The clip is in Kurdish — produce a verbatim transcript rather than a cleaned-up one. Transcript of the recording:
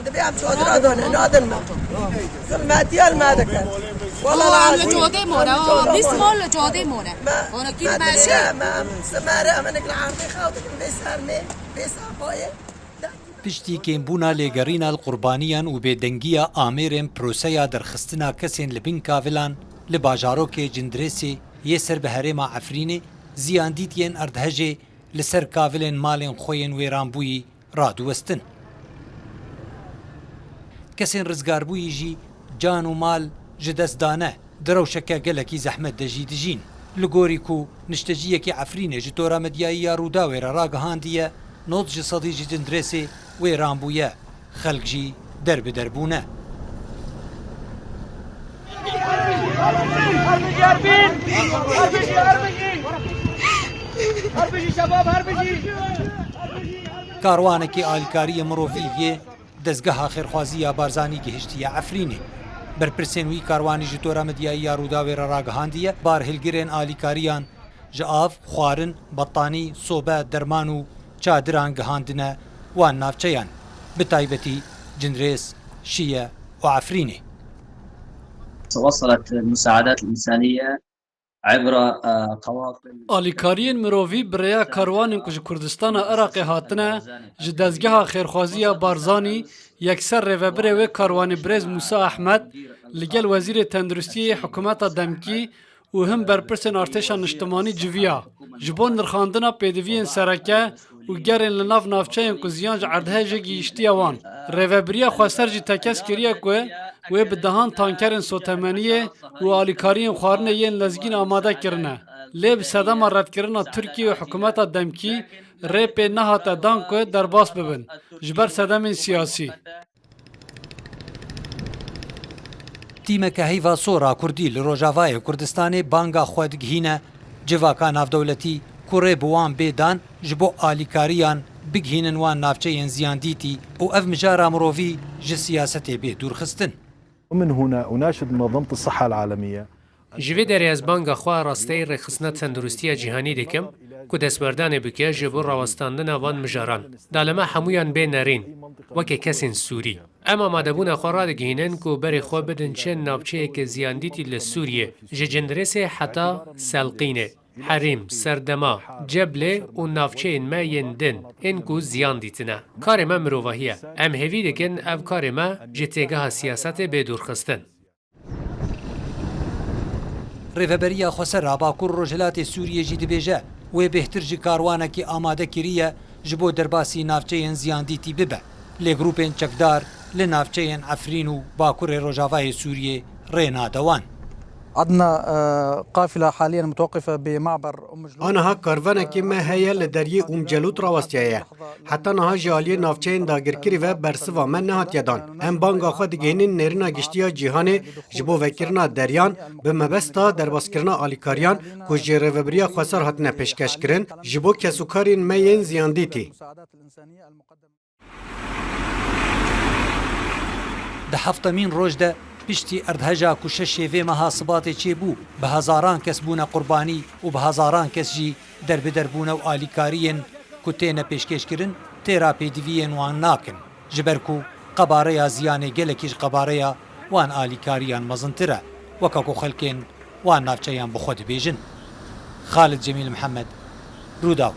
Divê em çadira dane, nadin me. Zilmetiya li me dikin. Wala lazim. Li cadê more, o, bîst mal li cadê more. Ona kî meşe. Me, me, semere, em nik li erdê xew dikin, bê sermê, bê sermayê. Piştî kêmbûna lêgerîna li qurbaniyan û bêdengiya amêrên proseya derxistina kesên li bin kavilan li bajarokê Cindirêsê yê ser bi herêma Efrînê, ziyandîtiyên erdhejê li ser kavilên malên xwe yên wêranbûyî radiwestin. Kesên rizgarbûyî jî can û mal ji dest dane, di rewşeke gelekî zehmet de jî dijîn. Li gorî ku nişteciyekî Efrînê ji tora medyayî ya Rûdawê re ragihandiye, nod ji sedî ji Cindirêsê wêran bûye, xelk jî derbider bûne. Karwanekî alîkariyê mirovî yê Dezgeha Xêrxwazî ya Barzanî gihiştiye Efrînê. Berpirsên wî karwanî ji tora medyayî ya Rûdawê re ragihandiye, bar hilgirên alîkariyan ji av, xwarin, bettanî, sobe, derman û çadiran gihandine wan navçeyan, bi taybetî Cindirês, Şiye û Efrînê. وصلت المساعدات الإنسانية عبر، آه، قوافل. Alîkariyên mirovî bi rêya karwanên ku ji Kurdistana Iraqê hatine, ji dezgeha xêrxwazî ya Barzanî yekser rêvebirê wê karwanê birêz Mûsa Ehmed li gel Wezîrê Tenduristiyê yê hikûmeta demkî û him berpirsên artêşa niştimanî civiya. Ji bo nirxandina pêdiviyên sereke û gerên li nav navçeyên ku ziyan ji erdhejê gihîştiye wan. Rêvebiriya xweser jî tekez kiriye ku wê bi dehan tankerên sotemeniyê û alîkariyên xwarinê yên lezgîn amade kirine. Lê bi sedema redkirina Tirkiyê û hikûmeta demkî rê pê nehate dan ku derbas bibin ji ber sedemên siyasî. Tîmeke Heyva Sor a Kurdî li Rojavayê Kurdistanê banga xwe digihîne civaka navdewletî ku rê bi wan bê dan ji bo alîkariyan bigihînin wan navçeyên ziyandîtî û ev mijara mirovî ji siyasetê bê dûrxistin. ومن هنا أناشد منظمة الصحة العالمية. Ji vê derê ez banga xwe rasteyî Rêxistina Tenduristiya Cîhanî dikim ku destwerdanê bike ji bo rawestandina van mijaran. Dalema hemûyan bê nerîn, weke kesên sûrî. Em amadebûna xwe radigihînin ku berê xwe bidin çend navçeyeke ziyandîtî li Sûriyê, ji Cindirêsê heta Selqînê, Herîm, Serdema, Ceblê û navçeyên me yên din, ên ku ziyan dîtine. Karê me mirovahî ye. Em hêvî dikin ev karê me ji têgeha siyasetê bê dûrxistin. Rêveberiya Xweser a Bakur Rojhilatê Sûriyê jî dibêje, wê bêhtir ji karwanekî amade kiriye ji bo derbasî navçeyên ziyandîtî bibe. Lê grûpên çekdar li navçeyên Efrîn û Bakurê Rojavayê Sûriyê rê nade wan. عندنا، آه، قافلة حاليًا متوقفة بمعبر أم جلود. Aniha karvanekî me heye li deriyê Umcelût rawestiyaye. Heta niha ji aliyê navçeyên dagirkirî ve bersiva me nehatiye dan. Em banga xwe digihînin nêrîna giştî ya cîhanê ji bo vekirina deriyan bi mebesta derbaskirina alîkariyan ku ji Rêvebiriya Xweser hatine pêşkeşkirin ji bo kesûkarên me yên ziyandîtî. Di heftemîn roj de piştî erdheja ku şeşê vê meha Sibatê çêbû, bi hezaran kes bûne qurbanî û bi hezaran kes jî derbider bûne û alîkariyên ku têne pêşkêşkirin têra pêdiviyên wan nakin, ji ber ku qebareya ziyanê gelekî ji qebareya wan alîkariyan mezintir e, weke ku xelkên wan navçeyan bi xwe dibêjin. Xalid Cemîl Mihemed, Rûdaw.